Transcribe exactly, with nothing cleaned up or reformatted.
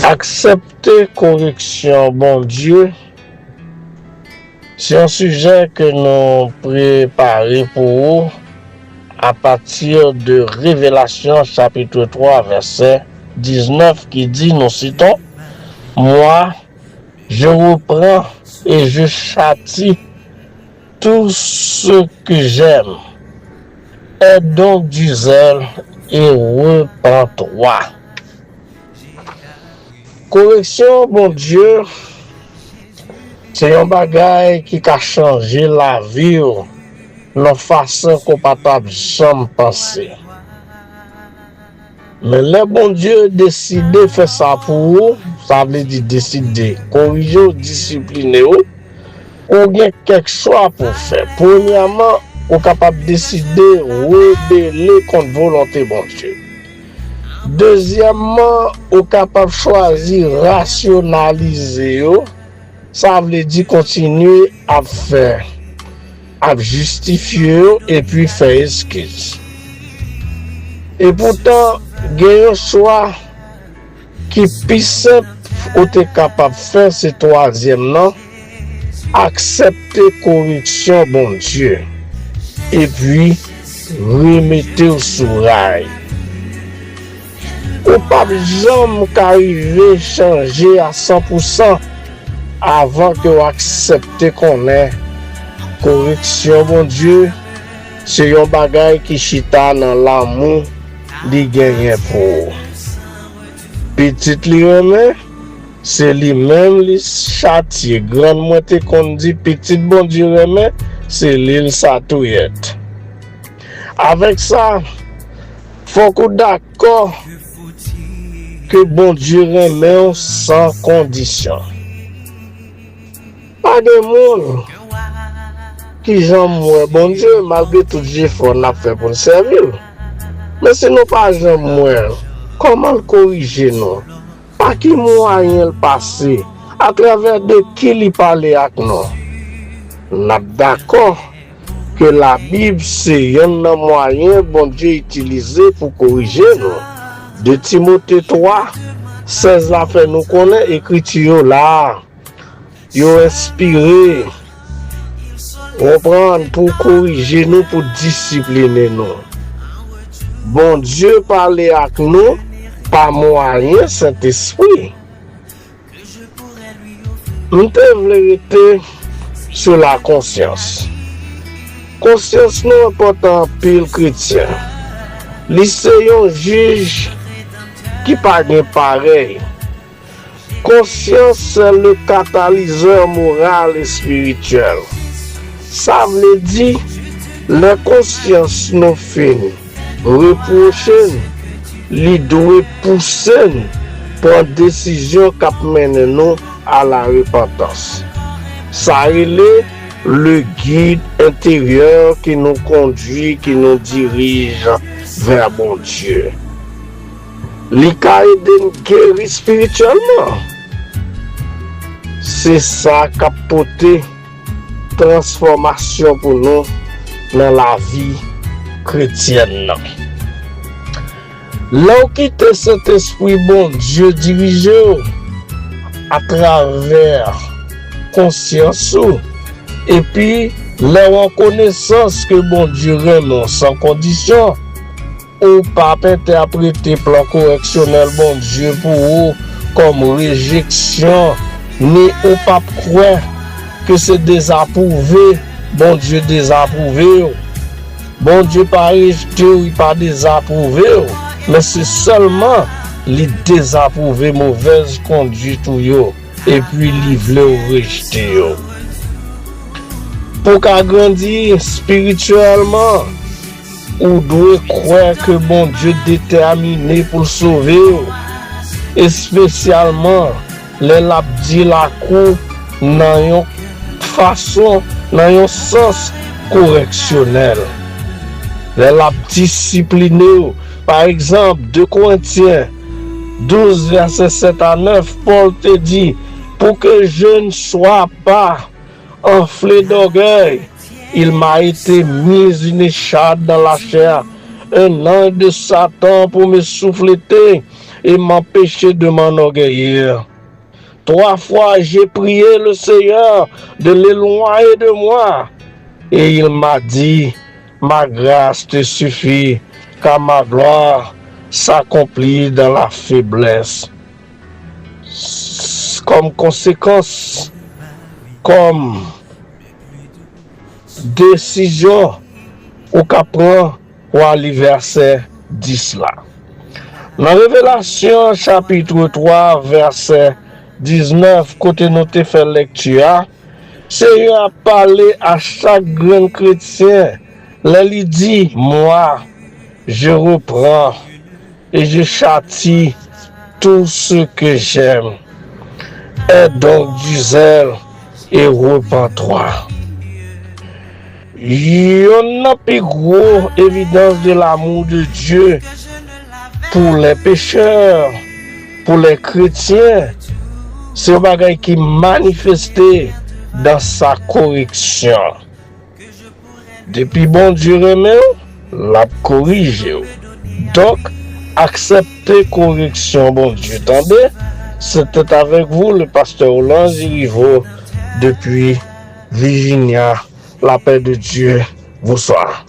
Aksepte koreksyon Bondye se yon sijè ke nou prepare pou ou apati de Revelasyon chapit twa vèsè diznèf ki di, nou sitons, Moi, je reprends et je châtie tout ce que j'aime. Aie donc du zèle et repens-toi. Koreksyon Bondye se yon bagay ki ka chanje lavi w nan fason ke w pa t ap janm panse. Men lè Bondye deside fè sa pou ou, sa vle di deside korije w, disipline w, ou gen kèk chwa pou w fè. Premyèman, ou kapab deside rebele kont volonte Bondye. Dezyèmman, ou kapab chwazi rasyonalize yo, sa vle di kontinye ap fè, ap jistifye yo epi fè eskiz. Epoutan, gen yon chwa ki pi senp ou te kapab fè, se twazyèm nan, aksepte koreksyon Bondye epi remete w sou ray. Ou p ap janm ka rive chanje a san pou san avan ke w aksepte konnen koreksyon Bondye se yon bagay ki chita nan lanmou li genyen pou ou. Pitit li renmen, se li menm li chatye. Grann mwen te konn di, pitit Bondye renmen, se li l satouyèt. Avèk sa, fòk ou dakò ke Bondye renmen w san kondisyon. Pa gen moun ki janm wè Bondye malgre tout jefò n ap fè pou n sèvi l. Men si nou pa janm wè l, kòman l korije nou? Pa ki mwayen l pase? Atravè de ki li pale ak nou? N ap dakò ke Labib se yonn nan mwayen Bondye itilize pou korije nou. De Timote twa sèz la fè nou konnen Ekriti yo la a, yo enspire, konprann, pou korije nou, pou disipline nou. Bondye pale ak nou pa mwayen Sentespri. M te vle rete sou la konsyans. Konsyans nou enpòtan anpil, kretyen. Li se yon jij ki pa gen parèy. Konsyans se le katalizè moral espirityèl. Sa vle di, lè konsyans nou fin repwoche n, li dwe pouse n pran desizyon k ap mennen nou a la repantans. Sa rele le guide intérieur ki nou kondui, ki nou dirije vè Bondye. Li ka ede n geri espirityèlman. Se sa k ap pote transfòmasyon pou nou nan lavi kretyèn nan. Lè w kite Sentespri Bondye dirije w atravè konsyans ou, epi lè w an konesans ke Bondye renmen w san kondisyon, ou p ap entèprete plan koreksyonèl Bondye pou ou kòm rejeksyon, ni ou p ap kwè ke se dezapwouve Bondye dezapwouve w. Bondye pa rejte w, li pa dezapwouve w, men se sèlman li dezapwouve movèz kondwit ou yo, epi li vle w rejte yo. Pou w ka grandi espirityèlman, ou dwe kwè ke Bondye detèmine pou l sove w, espesyalman lè l ap di l ak ou nan yon fason, nan yon sans koreksyonèl. Lè l ap disipline w, pa egzanp, de Korentyen douz, vèsè sèt a nèf, Pòl te di, Pour que je ne sois pas enflé d'orgueil, il m'a été mis une écharpe dans la chair, Un ange de Satan pour me souffleter et m'empêcher de m'enorgueillir. Trois fois, j'ai prié le Seigneur de l'éloigner de moi. Et il m'a dit, ma grâce te suffit, car ma gloire s'accomplit dans la faiblesse. Kòm konsekans, kòm desizyon ou ka pran pou al li vèsè dis la. Nan Revelasyon chapit twa, vèsè diznèf, kote nou te fè lekti a, Seyè a pale a chak grenn kretyen lè li di, Moi, je reprends et je châtie tout ce que j'aime. Aie donc du zèle et repens-toi. Youn nan pi gwo evidans de l'amour de Dieu pour les pécheurs, pour les chrétiens, se yon bagay ki manifeste dans sa correction. Depi Bondye renmen w, l ap korije w. Donk, aksepte koreksyon Bondye, tande. C'était avec vous le pasteur Roland Girivo depuis Virginia. La paix de Dieu vous soit.